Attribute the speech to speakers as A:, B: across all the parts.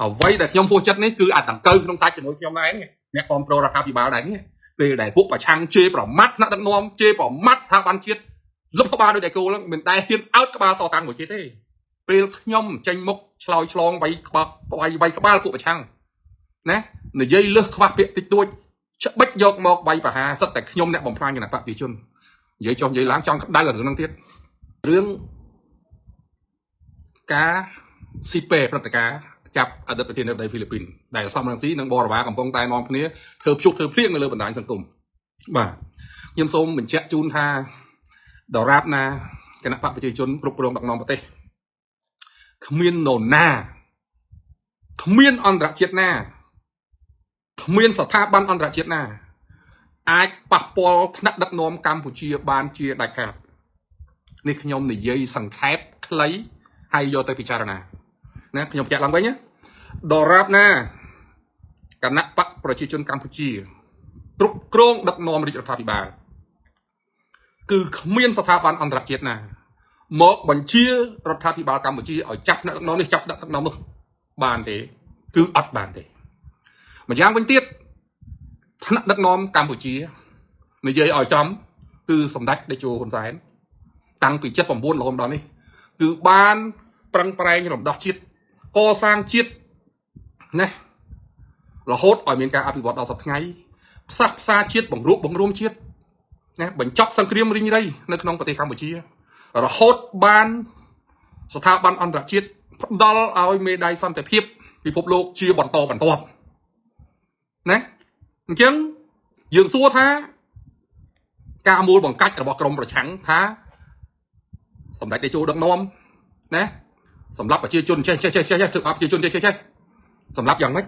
A: អ្វីដែលខ្ញុំហួសចិត្តនេះគឺអាតង្កូវក្នុងសាច់ជាមួយខ្ញុំដែរនេះអ្នកគ្រប់គ្រងរដ្ឋាភិបាលដែរនេះពេលដែលពួកប្រឆាំងជេរប្រមាថថ្នាក់ដឹកនាំជេរប្រមាថស្ថាប័នជាតិលុបក្បាលដោយតែគោលហ្នឹងមិនដែលហ៊ានអោតក្បាលតតាំងមួយគេទេពេលខ្ញុំចេញមុខឆ្លើយឆ្លងវាយក្បាលវាយក្បាលពួកប្រឆាំងណានិយាយលើសខ្វះពាក្យតិចតួចច្បិចយកមកវាយប្រហារសិតតែខ្ញុំអ្នកបំផ្លាញគណៈបកប្រជាជននិយាយចុះនិយាយឡើងចង់ក្តៅរឿងហ្នឹងទៀតរឿងការស៊ីពេព្រឹត្តិការណ៍ចាប់អតីតប្រធានាធិបតីហ្វីលីពីនដែលសំរងស៊ីនិងបរិវារកំពុងតែនាំគ្នាធ្វើព្យុះធ្វើភ្លៀងនៅលើបណ្ដាញសង្គមបាទខ្ញុំសូមបញ្ជាក់ជូនថាដរាបណាគណៈបកប្រជាជនគ្រប់គ្រងដឹកនាំប្រទេសគ្មាននរណាគ្មានអន្តរជាតិណាគ្មានស្ថាប័នអន្តរជាតិណាអាចប៉ះពាល់ថ្នាក់ដឹកនាំកម្ពុជាបានជាដាច់ខាតនេះខ្ញុំនិយាយសង្ខេបខ្លីហើយយកទៅពិចារណាណាខ្ញុំបញ្ជាក់ឡើងវិញណាដរាបណាគណៈបកប្រជាជនកម្ពុជាគ្រប់គ្រងដឹកនាំរាជរដ្ឋាភិបាលគឺគ្មានស្ថាប័នអន្តរជាតិណាមកបញ្ជារដ្ឋាភិបាលកម្ពុជាឲ្យចាប់អ្នកដឹកនាំនេះចាប់ដឹកនាំនោះបានទេគឺអត់បានទេម្យ៉ាងវិញទៀតថ្នាក់ដឹកនាំកម្ពុជានិយាយឲ្យចំគឺសម្ដេចតេជោហ៊ុនសែនតាំងពី79រហូតដល់នេះគឺបានប្រឹងប្រែងរំដោះជាតិកសាងជាតិណារហូតឲ្យមានការអភិវឌ្ឍដល់សប្តាហ៍ថ្ងៃផ្សះផ្សាជាតិបង្រួបបង្រួមជាតិណាបញ្ចប់សង្គ្រាមរីងរៃនៅក្នុងប្រទេសកម្ពុជារហូតបានស្ថាប័នអន្តរជាតិផ្ដល់ឲ្យមេដាយសន្តិភាពពិភពលោកជាបន្តបន្ទាប់ណាអញ្ចឹងយើងសួរថាការមូលបង្កាច់របស់ក្រមប្រឆាំងថាសម្ដេចតេជោដឹកនាំណាសម្រាប់ប្រជាជនចេះចេះចេះចេះធ្វើបាបប្រជាជនចេះចេះចេះសម្រាប់យ៉ាងម៉េច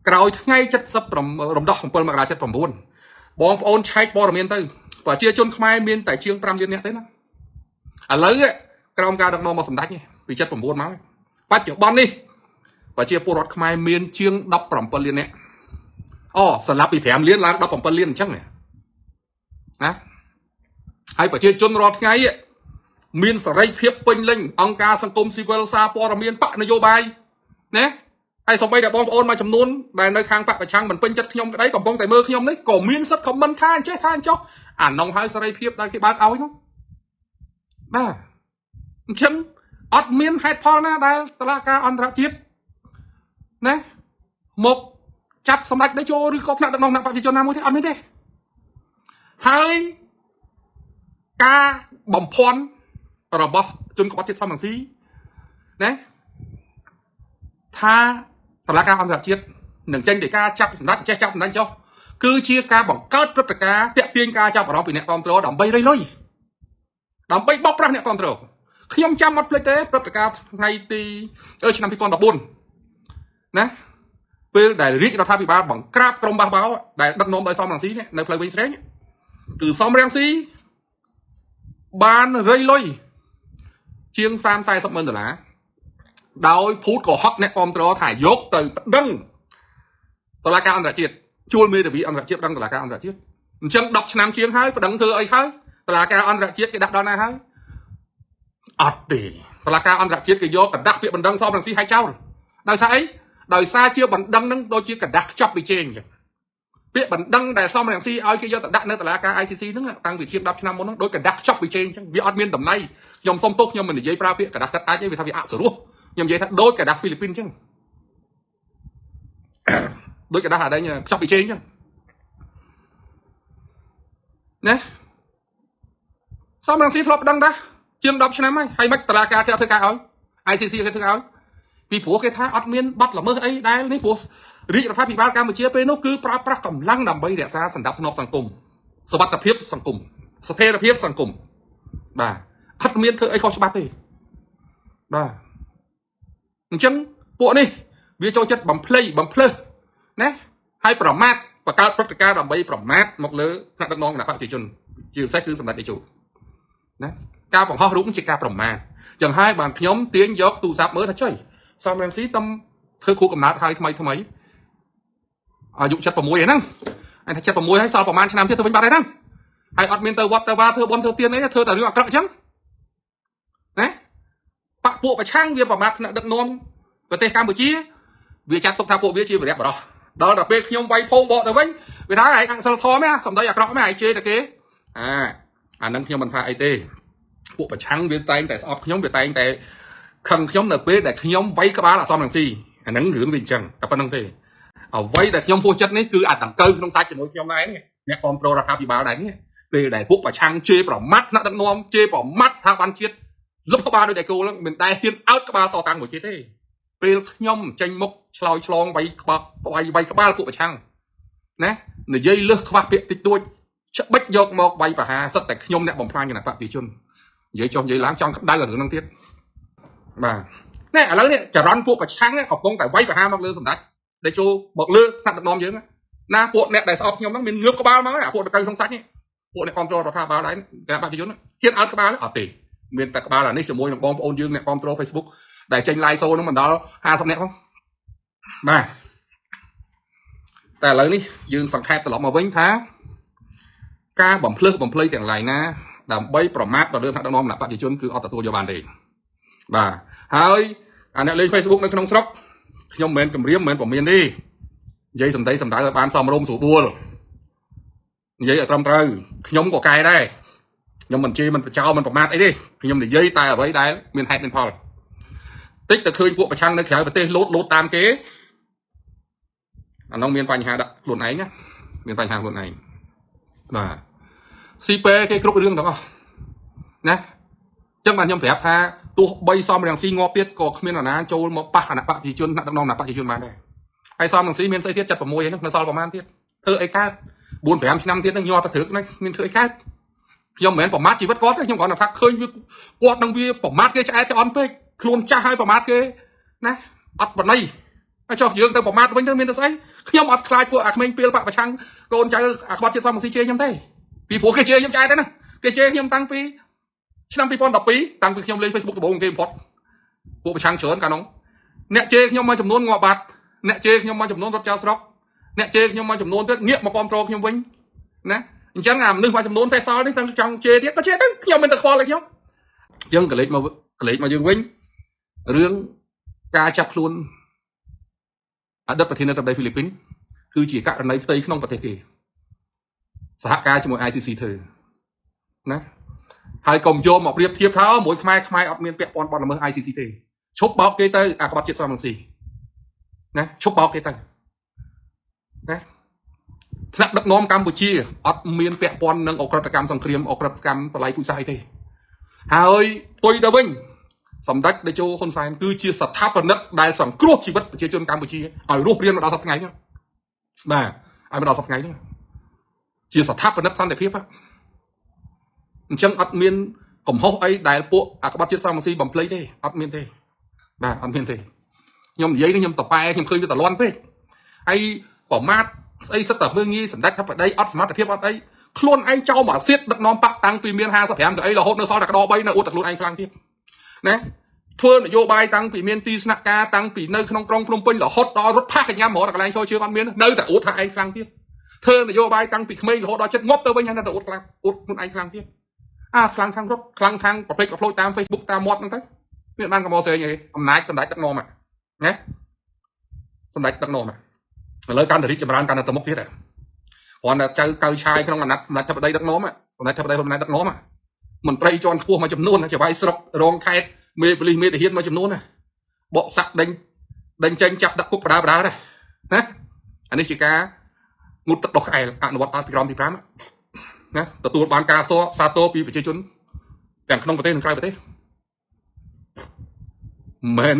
A: ក្រោយថ្ងៃ70រំដោះ7មករា79បងប្អូនឆែកព័ត៌មានទៅប្រជាជនខ្មែរមានតែជាង5លាននាក់ទេណាឥឡូវក្រោមការដឹកនាំរបស់សម្ដេចពី79មកបច្ចុប្បន្ននេះប្រជាពលរដ្ឋខ្មែរមានជាង17លាននាក់អូស្លាប់ពី5លានឡើង17លានអញ្ចឹងណាហើយប្រជាជនរាល់ថ្ងៃមានសេរីភាពពេញលេញអង្គការសង្គមស៊ីវិលសារព័ត៌មានបកនយោបាយណាហើយសូម្បីតែបងប្អូនមួយចំនួនដែលនៅខាងបកប្រឆាំងមិនពេញចិត្តខ្ញុំក្តីកំពុងតែមើលខ្ញុំនេះក៏មានសិទ្ធិ comment ថាអញ្ចេះថាអញ្ចោះអានងហើយសេរីភាពដែលគេបើកឲ្យនោះបាទអញ្ចឹងអត់មានហេតុផលណាដែលតឡាការអន្តរជាតិណាមកចាប់សម្ដេចតេជោឬក៏ថ្នាក់ដឹកនាំគណៈប្រជាជនណាមួយទេអត់មានទេហើយការបំភាន់របស់ជនក្បត់ជាតិសំរងស៊ីណាថាតឡាការអន្តរជាតិនឹងចេញពីការចាប់សម្ដេចចេះចាប់សម្ដេចចុះគឺជាការបង្កើតព្រឹត្តិការណ៍តាក់ទាញការចាប់អារម្មណ៍ពីអ្នកគ្រប់គ្រងដើម្បីរៃលុយដើម្បីបោកប្រាស់អ្នកគ្រប់គ្រងខ្ញុំចាំអត់ភ្លេចទេព្រឹត្តិការណ៍ថ្ងៃទីឆ្នាំ2014ណាពេលដែលរាជរដ្ឋាភិបាលបង្ក្រាបក្រុមបះបោដែលដឹកនាំដោយសំរងស៊ីនេះនៅផ្លូវវិញស្រេងគឺសំរងស៊ីបានរៃលុយជាង30 40ម៉ឺនដុល្លារដោយភូតកុហកអ្នកគ្រប់គ្រងថាយកទៅប្តឹងតុលាការអន្តរជាតិជួលមេធាវីអន្តរជាតិប្តឹងតុលាការអន្តរជាតិអញ្ចឹង10ឆ្នាំជាងហើយប្តឹងធ្វើអីហើយតុលាការអន្តរជាតិគេដាក់ដល់ណាហើយអត់ទេតុលាការអន្តរជាតិគេយកกระดาษពាក្យបណ្ដឹងសំរងស៊ីឲ្យចោលដោយសារអីដោយសារជាបណ្ដឹងនឹងដូចជាกระดาษខ្ចប់ពីជេងអញ្ចឹងពាក្យបណ្ដឹងដែលសំរងស៊ីឲ្យគេយកទៅដាក់នៅតុលាការ ICC ហ្នឹងតាំងពីជាង10ឆ្នាំមុនហ្នឹងដូចกระดาษខ្ចប់ពីជេងអញ្ចឹងវាអត់មានតម្លៃខ្ញុំសុំទោសខ្ញុំមិននិយាយប្រើពាក្យกระดาษកាត់អាចទេវាថាវាអសរោះខ្ញុំនិយាយថាដូចกระดาษហ្វីលីពីនអញ្ចឹងដូចกระดาษអាដែងខ្ចប់ពីជេងអញ្ចឹងណាសំរងស៊ីធ្លាប់ប្តឹងតាជាង10ឆ្នាំហើយហើយមិនតុលាការគេអត់ធ្វើការឲ្យ ICC គេធ្វើឲ្យពីព្រោះគេថាអត់មានបាត់ល្មើសអីដែលនេះព្រោះរាជរដ្ឋាភិបាលកម្ពុជាពេលនោះគឺប្រើប្រាស់កម្លាំងដើម្បីរក្សាសន្តិភាពសង្គមសុវត្ថិភាពសង្គមស្ថិរភាពសង្គមបាទអត់មានធ្វើអីខុសច្បាប់ទេបាទអញ្ចឹងពួកនេះវាចូលចិត្តបំភ្លៃបំភ្លើសណាហើយប្រមាថបង្កើតព្រឹត្តិការណ៍ដើម្បីប្រមាថមកលើថ្នាក់ដឹកនាំគណៈបកប្រជាជនជាពិសេសគឺសម្ដេចតេជោណាការបង្ហោះរូបជាការប្រមាថចឹងហើយបានខ្ញុំទាញយកទូរស័ព្ទមើលថាចុយសំរងស៊ីតំធ្វើគ្រូកំណើតហើយថ្មីថ្មីអាយុ76ហ្នឹងអញថា76ហើយសល់ប្រហែលឆ្នាំទៀតទៅវិញបាត់ហើយហ្នឹងហើយអត់មានទៅវត្តទៅវាធ្វើបុណ្យធ្វើទានអីធ្វើតែរឿងអាក្រក់ចឹងណាបកពួកប្រឆាំងវាប្រមាថថ្នាក់ដឹកនាំប្រទេសកម្ពុជា វាចាត់ទុកថាពួកវាជាវីរៈបរោះដល់តែពេលខ្ញុំវាយផោងបកទៅវិញវាថាឯងអសិលធម៌សំដីអាក្រក់មែនឯងជេរតែគេអាហ្នឹងខ្ញុំមិនថាអីទេពួកប្រឆាំងវាតែងតែស្អប់ខ្ញុំវាតែងតែខឹងខ្ញុំនៅពេលដែលខ្ញុំវាយក្បាលអសមរង្ស៊ីអាហ្នឹងរឿងវាអញ្ចឹងតែប៉ុណ្្នឹងទេអ្វីដែលខ្ញុំហួសចិត្តនេះគឺអាដង្កូវក្នុងសាច់ជាមួយខ្ញុំដែរនេះអ្នកគ្រប់គ្រងរដ្ឋាភិបាលដែរនេះពេលដែលពួកប្រឆាំងជេរប្រមាថថ្នាក់ដឹកនាំជេរប្រមាថស្ថាប័នជាតិលុបក្បាលដោយតែគោលមិនដែលហ៊ានអោតក្បាលតតាំងមួយគេទេពេលខ្ញុំចេញមុខឆ្លើយឆ្លងវាយក្បាលវាយក្បាលពួកប្រឆាំងណានិយាយលើសខ្វះពាក្យតិចតួចច្បិចយកមកវាយប្រហារសិតតែខ្ញុំអ្នកបំផ្លាញគណៈបកប្រជាជននិយាយចុះនិយាយឡើងចង់ក្តៅរឿងហ្នឹងទៀតបាទនេះឥឡូវនេះចរន្តពួកប្រឆាំងកំពុងតែវាយប្រហារមកលើសម្ដេចដែលចូលមកលើថ្នាក់ដឹកនាំយើងណាពួកអ្នកដែលស្អប់ខ្ញុំហ្នឹងមានងើបក្បាលមកអាពួកដកៅក្នុងសាច់នេះពួកអ្នកគ្រប់គ្រងរដ្ឋាភិបាលដែរគណៈបកប្រជាជនហ៊ានអោតក្បាលអត់ទេមានតែក្បាលអានេះជាមួយនឹងបងប្អូនយើងអ្នកគ្រប់គ្រង Facebook ដែលចេញ live show ហ្នឹងមិនដល់50នាក់ផងបាទតែឥឡូវនេះយើងសង្ខេបត្រឡប់មកវិញថាការបំភ្លឺបំភ្លៃទាំងឡាយណាដើម្បីប្រមាថដល់រឿងថ្នាក់ដឹកនាំគណៈបកប្រជាជនគឺអត់ទទួលយកបានទេបាទហើយអាអ្នកលេង Facebook នៅក្នុងស្រុកខ្ញុំមិនមែនគម្រាមមិនមែនពមៀនទេនិយាយសំដីសំដៅឲ្យបានសមរម្យស្រួលបួលនិយាយឲ្យត្រឹមត្រូវខ្ញុំក៏កែដែរខ្ញុំមិនជេរមិនបញ្ចោមិនប្រមាថអីទេខ្ញុំនិយាយតែអ្វីដែលមានហេតុមានផលតិចទៅឃើញពួកប្រឆាំងនៅក្រៅប្រទេសលោតលោតតាមគេអានោះមានបញ្ហាដាក់ខ្លួនឯងណាមានបញ្ហាខ្លួនឯងបាទស៊ីពេគេគ្រប់រឿងទាំងអស់ណាចឹងបានខ្ញុំប្រាប់ថាទោះបីសំរងស៊ីងាប់ទៀតក៏គ្មានអាណាចូលមកប៉ះគណៈបកប្រជាជនថ្នាក់ដឹកនាំគណៈបកប្រជាជនបានដែរហើយសំរងស៊ីមានស្អីទៀត76ហ្នឹងនៅសល់ប្រហែលទៀតធ្វើអីកើត4 5ឆ្នាំទៀតហ្នឹងញាត់ទៅត្រឹកហ្នឹងមានធ្វើអីកើតខ្ញុំមិនមែនប្រមាថជីវិតគាត់ទេខ្ញុំគ្រាន់តែថាឃើញវាគាត់នឹងវាប្រមាថគេឆ្អែតឆ្អន់ពេកខ្លួនចាស់ហើយប្រមាថគេណាអត់បណៃហើយចុះយើងទៅប្រមាថវិញទៅមានទៅស្អីខ្ញុំអត់ខ្លាចពួកអាក្មេងពីលបកប្រឆាំងកូនចៅអាក្បត់ជាតិសំរងស៊ីជេរខ្ញុំទេពីព្រោះគេជេរខ្ញុំឆ្អែតទេណាគេជេរខ្ញុំតាំងពីឆ្នាំ2012តាំងពីខ្ញុំលេង Facebook ដំបូងគេបំផុតពួកប្រឆាំងច្រើនកាលនោះអ្នកជេរខ្ញុំមួយចំនួនងាប់បាត់អ្នកជេរខ្ញុំមួយចំនួនរត់ចោលស្រុកអ្នកជេរខ្ញុំមួយចំនួនទៀតងាកមកគ្រប់គ្រងខ្ញុំវិញណាអញ្ចឹងអាមនុស្សមួយចំនួនសេះសល់នេះទាំងចង់ជេរទៀតក៏ជេរទៅខ្ញុំមិនទៅខ្វល់ទេខ្ញុំអញ្ចឹងកលេចមកយើងវិញរឿងការចាប់ខ្លួនអតីតប្រធានាធិបតីហ្វីលីពីនគឺជាករណីផ្ទៃក្នុងប្រទេសគេសហការជាមួយ ICC ធ្វើណាហើយកុំយកមកប្រៀបធៀបថាមួយខ្មែរខ្មែរអត់មានពាក់ព័ន្ធបទល្មើស ICC ទេឈប់បោកគេទៅអាក្បត់ជាតិសំរងស៊ីណាឈប់បោកគេទៅណាថ្នាក់ដឹកនាំកម្ពុជាអត់មានពាក់ព័ន្ធនឹងអក្រិតកម្មសង្គ្រាមអក្រិតកម្មបល័យពូជសាសន៍អីទេហើយផ្ទុយទៅវិញសម្ដេចតេជោហ៊ុនសែនគឺជាស្ថាបនិកដែលសង្គ្រោះជីវិតប្រជាជនកម្ពុជាឲ្យរស់រានមកដល់សប្តាហ៍ថ្ងៃនេះបាទឲ្យមកដល់សប្តាហ៍ថ្ងៃនេះជាស្ថាបនិកសន្តិភាពអញ្ចឹងអត់មានកំហុសអីដែលពួកអាក្បត់ជាតិសំរងស៊ីបំភ្លៃទេអត់មានទេបាទអត់មានទេខ្ញុំនិយាយនេះខ្ញុំតប៉ែខ្ញុំឃើញវាតលន់ពេកហើយប្រមាថស្អីសិតតែមើងងាយសម្ដេចធិបតីអត់សមត្ថភាពអត់អីខ្លួនឯងចោលមកសៀតដឹកនាំបកតាំងពីមាន55កៅអីរហូតនៅសល់តែក្តោ3នៅអួតតែខ្លួនឯងខ្លាំងទៀតណាធ្វើនយោបាយតាំងពីមានទីស្នាក់ការតាំងពីនៅក្នុងក្រុងភ្នំពេញរហូតដល់រត់ផាសកញ្ញាមរកន្លែងចូលជើងអត់មាននៅតែអួតថាឯងខ្លាំងទៀតធ្វើនយោបាយតាំងពីក្មេងរហូតដល់ចិត្តងាប់ទៅវិញហើយនៅតែអួតខ្លាំងអួតខ្លួនឯងខ្លាំងទៀតអាខ្លាំងខាងរត់ខ្លាំងខាងប្រភេទក៏ផ្លូវតាម Facebook តាមមាត់ហ្នឹងទៅមានបានកំហុសស្អីអំណាចសម្ដេចដឹកនាំណាសម្ដេចដឹកនាំឥឡូវកាន់តែរីកចម្រើនកាន់តែទៅមុខទៀតគ្រាន់តែចៅកៅឆាយក្នុងអាណត្តិសម្ដេចធិបតីដឹកនាំសម្ដេចធិបតីហ៊ុនម៉ាណែតដឹកនាំមន្ត្រីជាន់ខ្ពស់មួយចំនួនចៅហ្វាយស្រុករងខេត្តមេប៉ូលីសមេទាហានមួយចំនួនណាបកសាក់ដេញចេញចាប់ដាក់គុកបដាបដាដែរណាអានេះជាការងូតទឹកដោះក្អែលអនុវត្តតាមពីក្រមទី5ណាទទួលបានការសាទរពីប្រជាជនទាំងក្នុងប្រទេសនិងក្រៅប្រទេសមិន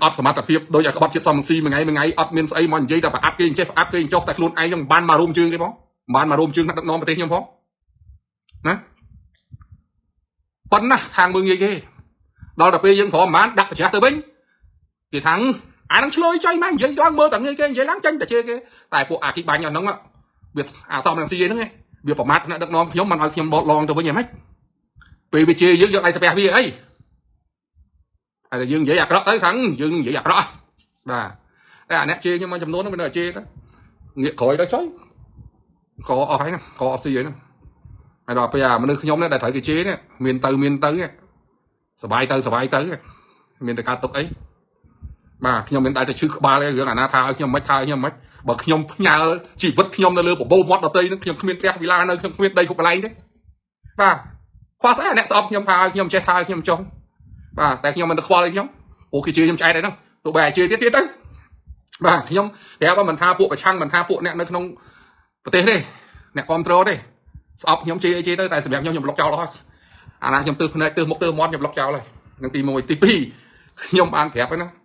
A: អត់សមត្ថភាពដោយអាក្បត់ជាតិសំរងស៊ីមួយថ្ងៃអត់មានស្អីមកនិយាយតែប្រអាប់គេចេះប្រអាប់គេចុះតែខ្លួនឯងនឹងបានមករួមជើងគេផងបានមករួមជើងដឹកនាំប្រទេសខ្ញុំផងណាប៉ុណ្ណាខាងមើងងាយគេដល់តែពេលយើងព្រមបានដាក់ប្រច្រាស់ទៅវិញគេថាអានឹងឆ្លើយចៃមកនិយាយឡើងមើលតែងាយគេនិយាយឡើងចាញ់តែជេរគេតែពួកអាគីបាញ់ហ្នឹងវាអាសំរងស៊ីហ្នឹងវាប្រមាថថ្នាក់ដឹកនាំខ្ញុំមិនឲ្យខ្ញុំបត់ឡងទៅវិញហីម៉េចពេលវាជេរយើងយកដៃស្ពះវាអីហើយតែយើងនិយាយអាក្រក់ទៅខាងយើងនិយាយអាក្រក់បាទតែអាអ្នកជេរខ្ញុំមួយចំនួនហ្នឹងវានៅជេរទៅងាកក្រោយទៅចុយកអស់ហើយហ្នឹងកអស់ស៊ីហើយហ្នឹងហើយដល់ពេលអាមនុស្សខ្ញុំនេះដែលត្រូវគេជេរនេះមានទៅសបាយទៅសបាយទៅមានតែការទុកអី បាទខ្ញុំមិនដែលទៅឈឺក្បាលទេរឿងអាណាថាឲ្យខ្ញុំមិនថាឲ្យខ្ញុំមិនបើខ្ញុំផ្ញើជីវិតខ្ញុំនៅលើបបោមាត់ដតីនឹងខ្ញុំគ្មានផ្ទះវិឡានៅខ្ញុំគ្មានដីគ្រប់កន្លែងទេបាទខ្វះស្អីអ្នកស្អប់ខ្ញុំថាឲ្យខ្ញុំចេះថាឲ្យខ្ញុំចុះបាទតែខ្ញុំមិនទៅខ្វល់អីខ្ញុំពួកគេជឿខ្ញុំឆ្អែតអីហ្នឹងទោះបីឲ្យជឿទៀតទៀតទៅបាទខ្ញុំប្រាប់ថាមិនថាពួកប្រឆាំងមិនថាពួកអ្នកនៅក្នុងប្រទេសទេអ្នកគ្រប់គ្រងទេស្អប់ខ្ញុំជឿអីជឿទៅតែសម្រាប់ខ្ញុំខ្ញុំប្លុកចោលអស់អាណាខ្ញុំទើសភ្នែកទើសមុខទើសមាត់ខ្ញុំប្លុកចោលហើយនឹងទី1ទី2ខ្ញុំបានប្រាប់ហើយណា។